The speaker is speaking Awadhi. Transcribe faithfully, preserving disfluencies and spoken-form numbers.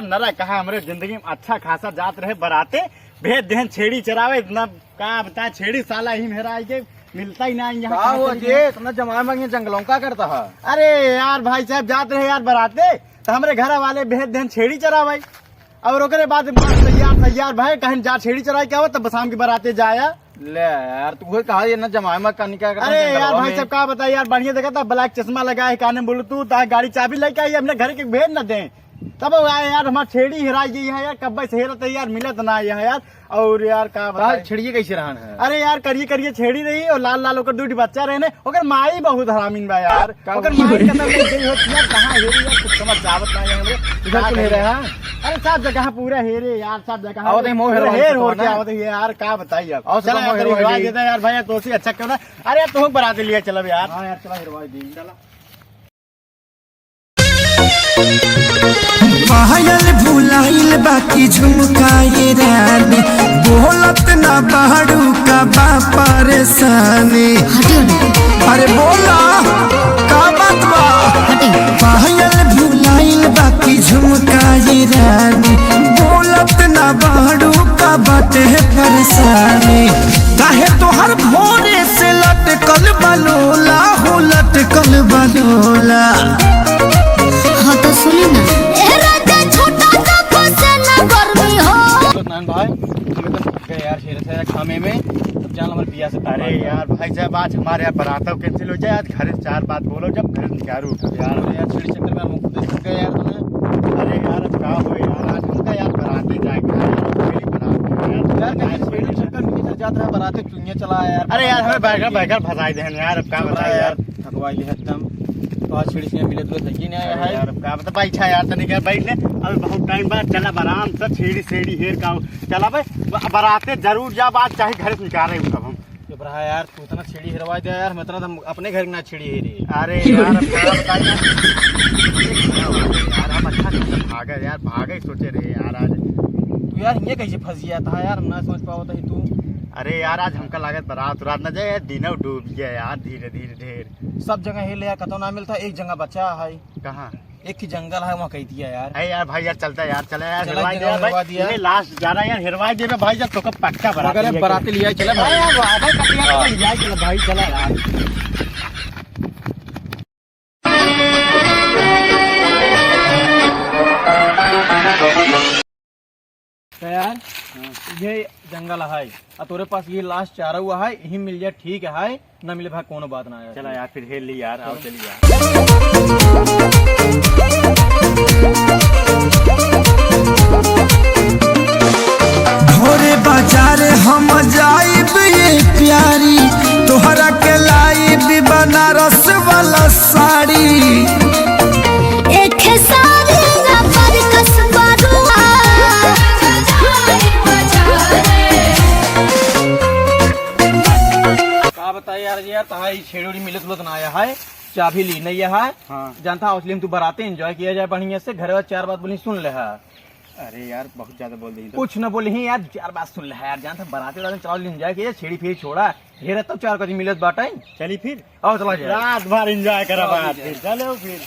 नरा कहा हमरे जिंदगी में अच्छा खासा जात रहे बराते, भेज देहन छेड़ी चरावे, इतना का बता, छेड़ी साला ही मेरा आई के मिलता ही ना यहाँ का कहाँ हुआ चली जे? गई? इतना जमाए मांगे जंगलों का करता है? अरे यार भाई साहब, जात रहे यार बराते, तो हमरे घर वाले भेज देहन छेड़ी चरावे, और ओकरे बाद बस तैयार, तैयार भाई, कहीं जा छेड़ी चराई के आवत, तब शाम के बराते जाया। ले यार, तू वही कहा ये ना जमाए मा का निकाल कर अरे जंगलवा यार भाई में। साहब, का बताई यार, बढ़िया देखा था, black चश्मा लगा है, काने में Bluetooth, आ गाड़ी चाबी लेके आई, अपने घर के भेज न दें। तब वो आए यार, हमार छेड़ी हेराई गई है यार, कब्बे से हेरत है यार, मिलत ना है यार। और यार का बताई? छेड़िए कैसे रहन है? अरे यार, करिए करिए छेड़ी रही और लाल लाल ओकर दू ठो बच्चा रहने, ओकर माई बहुत हरामीन बा यार। का ओकर माई कसम ले गई होती यार, कहाँ हेरी यार, कुछ समझ आवत ना है हमरे। इधर का कुल हेरे करी? हाँ? अरे सब जगह पूरा हेरे यार, सब जगह। आवत है, मोह पूरा हेरवा हेर के होर तो के ना। आवत है यार, का बताई अब। और चला सब यार, मोह हेरवा हेरवा ली। देता यार भाई, तो से अच्छा क्यों ना। अरे यार, तुम बरात लिए चलब यार। हाँ यार, चला हेरवा दी। चला। पायल भुलाइल बाकी झुमकाए रानी, बोलत ना बाड़ू का बा परेशानी। हटियो ना। अरे बोला, का बात बा? हटियो। पायल भुलाइल बाकी झुमकाए रानी, बोलत ना बाड़ू का बाटे परेशानी। काहे तोहर भोरे से लटकल बा लोला हो, लटकल बा लोला। हाँ तो सुनी ना। ए राजा छोटा सा फंसे ना गर्मी हो। नान भाई, हम एकदम थक गए यार, शेर से घामे में। अब जान हमारे पिया से अरे यार भाई साहब, आज हमारे यहाँ बरातव cancel हो जाए, आज घर से चार बात बोलो, जब घर से चार उठो यार। अरे यार, छेड़ी चक्कर में हम खुद ही थक गए यार, तूने। अरे यार, अब का हो यार, आज हमका यार बराते जाएगा यार, मेरी बरात है यार। यार, कहीं छेड़ी चक्कर में किधर जात रहा, बराते चुनिया चला यार। अरे यार, हमें बैगर, बैगर फंसाई देहन यार, अब का चुप रहा बताई यार। यार, थकवाई ले एकदम। तो आज छेड़ी से मिले तो सही नहीं आया अरे है। यार, अब का बता, बैठा यार, तनिक यार बैठ ले, अभी बहुत टाइम बाद चला, आराम से छेड़ी सेड़ी हेर का चला बे, ब-, बराते जरूर जा, बात चाहे घर से निकाले तब हम। चुप रहा यार, तू इतना छेड़ी हेरवा दे यार, हम इतना तो हम अपने घर की ना छेड़ी हेरी। अरे यार, अब क्या बताई यार। यार, हम अच्छा खासा भागे यार, भागे सोचे रहे यार आज। तू यार, ये कैसे फंस गया था यार, ना सोच पावत ही तू। अरे यार, आज हमका लागत बरात उरात ना जाए यार, दिनव डूब गया यार, धीरे धीरे ढेर। सब जगह हेर ले यार, कतौ ना मिलता, एक जगह बचा है। कहाँ? एक ही जंगल है, वहाँ कह दिया यार। अरे यार भाई यार, चलता है यार, चला यार, चला, हेरवाई दे यार भाई। हेरवा दिया। ये last जाना यार, हेरवाई देबे भाई, जब तोका पक्का बरात मगर लेके बरात लिया चला भाई। अरे यार, वादा कर दिया, हाँ। तो लिया चला भाई, चला यार। तो यार, हाँ। ये जंगल है, आ तोरे पास ये last चारा हुआ है, यही मिल जाए, ठीक है, ना मिले भाई, कोनो बात ना है। चला यार, फिर हेर ली यार, आओ चलो। चली यार। भोरे बाजार हम जाइब ये प्यारी, तोहरा के लाइब बनारस वाला साड़ी। एक सारी ना पर कसबा रुआ। का बताई यार जी, यार, तहां ई छेड़ी उड़ी मिलत उलत ना आया है, चाबी ली नहीं है। हाँ। जानता है, असली में तू बराते enjoy किया जाए बढ़िया से, घर में चार बात बोली सुन ले है। अरे यार, बहुत ज्यादा बोल दी तो। कुछ न बोली ही यार, चार बात सुन ले है यार, जानता है, बराते वाले चला enjoy किया, छेड़ी फिर छोड़ा, ढेर तो चार कजी मिलत बाटे। चली फिर। आओ, चला जाए। रात भर enjoy करा चलो, बात ठीक है। फिर, चलो फिर।